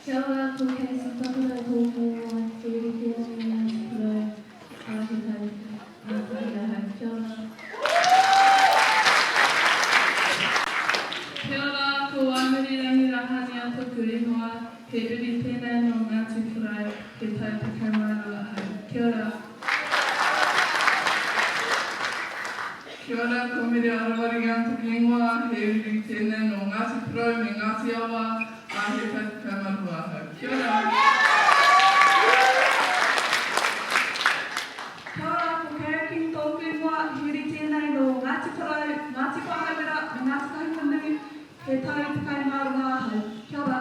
Kia ora, ko Casey Takurau tōku ingoa, he uri tēnei o Ngāti Porou, ā, he tau ngātahi ahau. Kia ora. Kia ora, ko Wāmurirangi Rahania toku ingoa, he uri tēnei nō Ngāti Porou, he tau 12 ahau. Kia ora. Kia ora, ko Mere Arawaringa toku ingoa, he uri tēnei nō Ngāti Porou me Ngāti Awa, ā, he tau 12 ahau. Kia ora. Kia ora, ko Karen King tōku ingoa, he uri tēnei nō Ngāti Porou, Ngāti Pāhauwera me Ngāti Kahungunu, he tau 12 ahau. Kia ora.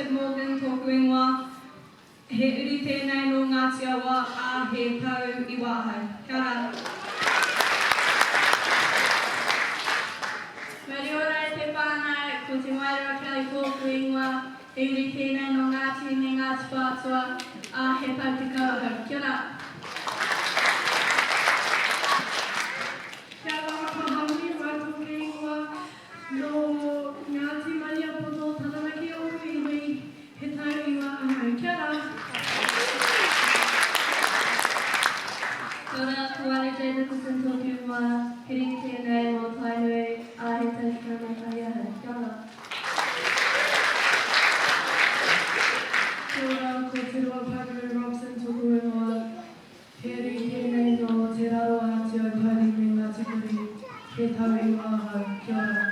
Bridget Morgan tōku ingoa. He uri tēnei nō Ngāti Awa, ā, he tau iwa ahau. Kia ora. Mauri ora e te whānau, ko Te Waeroa Kelly tōku ingoa, he uri tēnei nō Ngāti me Ngāti Whātua, ā, he tau 10 ahau. Kia ora. Kia ora, ko Harmony Michael te ingoa, nō Ngāti Maniapoto, Taranaki ōku iwi, he tau iwa ahau. Kia ora. Kia ora, ko Wale J Nicholson tōku ingoa, he uri tēnei nō Tainui, ā, he tau 11 ahau. Kia ora. Kia ora, ko Te Roa Panguru Robson tōku ingoa, He uri tēnei nō Te Rarawa Te Aupōuri me Ngāti Kuri, he tau iwa ahau. Kia ora.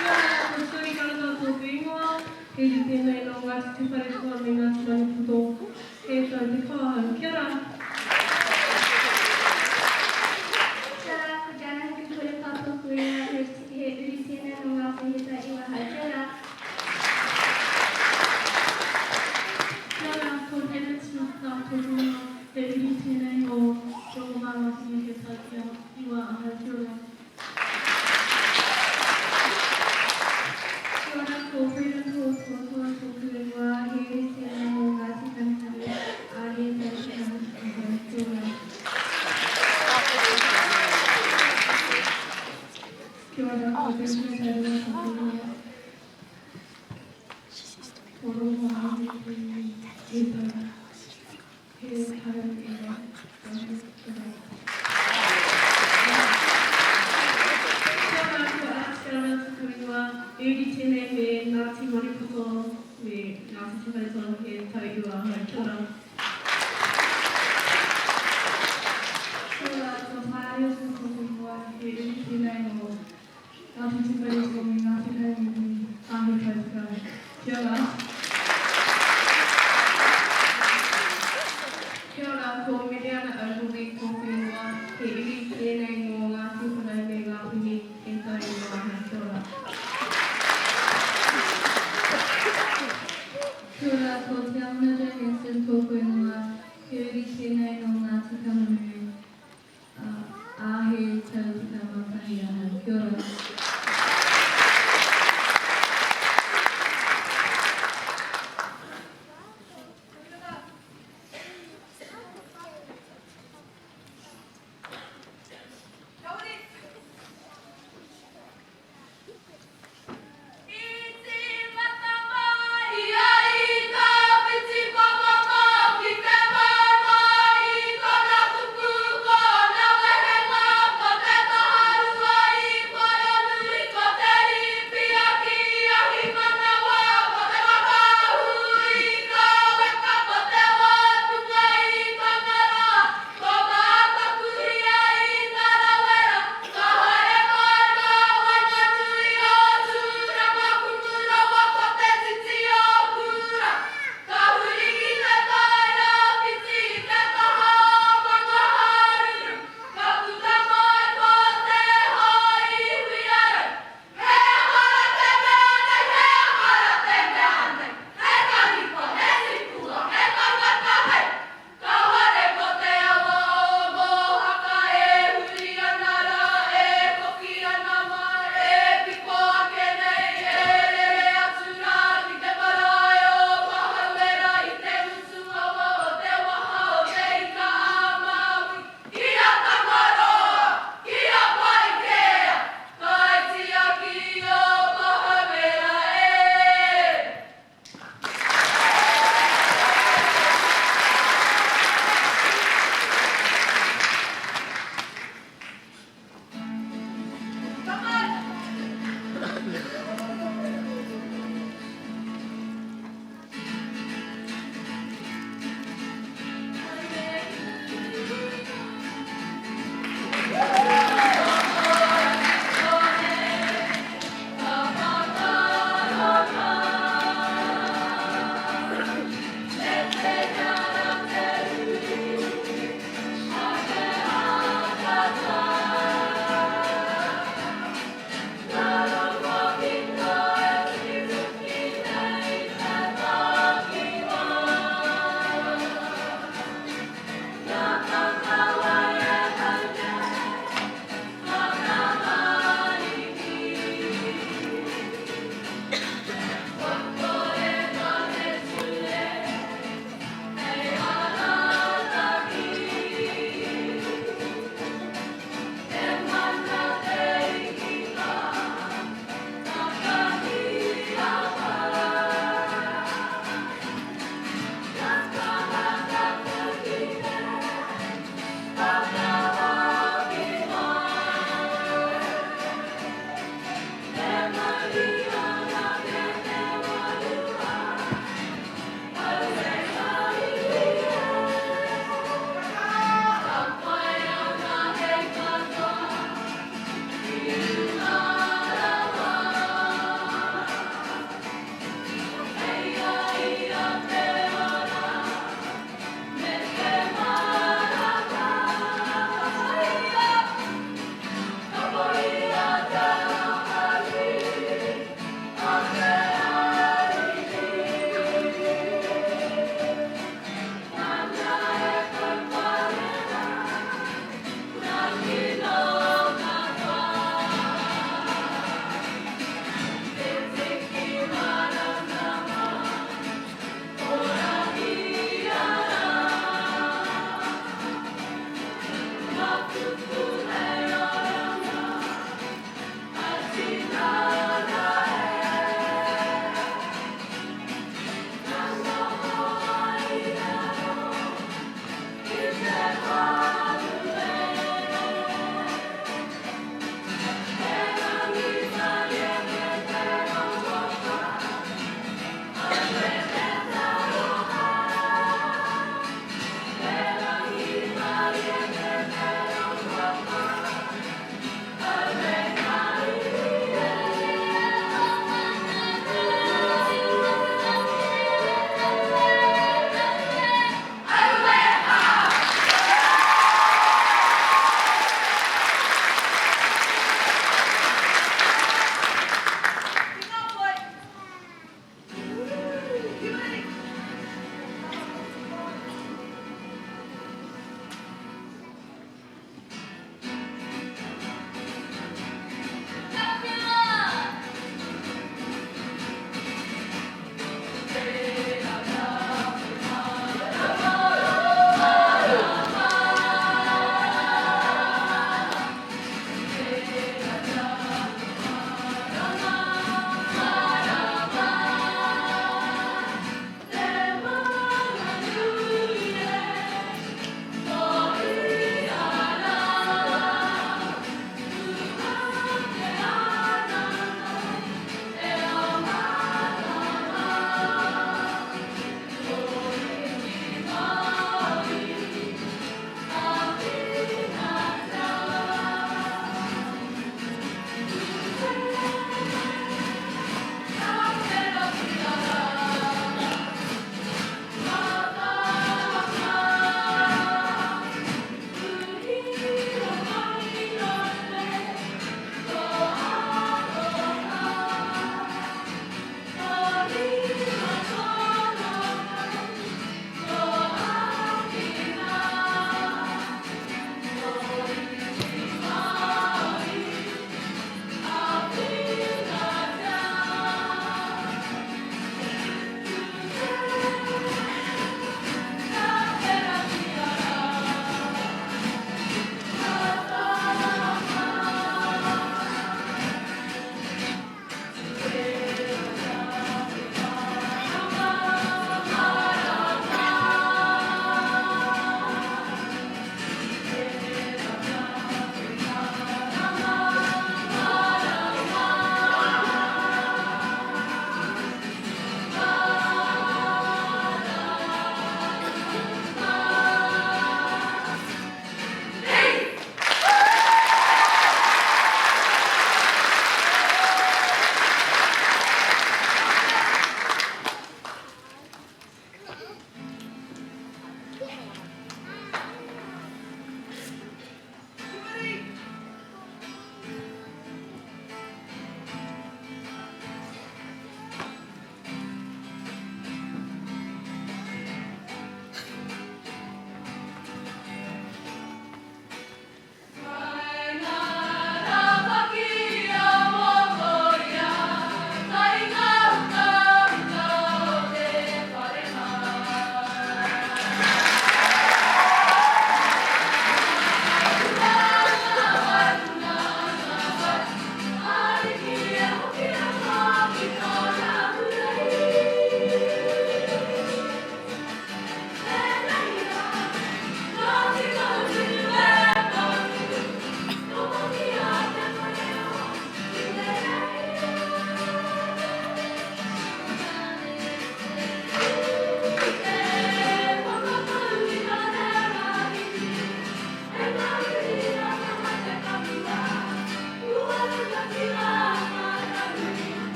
Kia ora, ko Tony Karaka tōku ingoa, he uri tēnei nō Ngāti Tūwharetoa me Ngāti Maniapoto, he tau 10 ahau. Kia ora. Kia ora, ko Jana Hikukorepa tōku ingoa, he uri tēnei nō Ngāti Heta iwa ahau. Kia ora. Kia ora, ko David Smith tā tōku ingoa, he uri tēnei nō Rongomaiwahine he tau kia iwa ahau, kia ora. Kia ora, ko Freedom Hall Tuatoa tōku ingoa, he uri tēnei nō Ngāti Kahurangi, ā, he tau 10 ahau, kia ora. Kia ora, ko Benjamin Taylor tōku ingoa. Ko Rongohāwini he tau, he tau iwa ahau. Kia ora. Kia ora, ko Alex Gallagher tōku ingoa, he uri tēnei me Ngāti Maniapoto me Ngāti Tūwharetoa he tau iwa ahau. Kia ora. Kia ora, ko Taia Harrison tōku ingoa, he uri tēnei nō Ngāti Tūwharetoa me Ngāti Kahungunu, ā, he tau 10. Kia ora.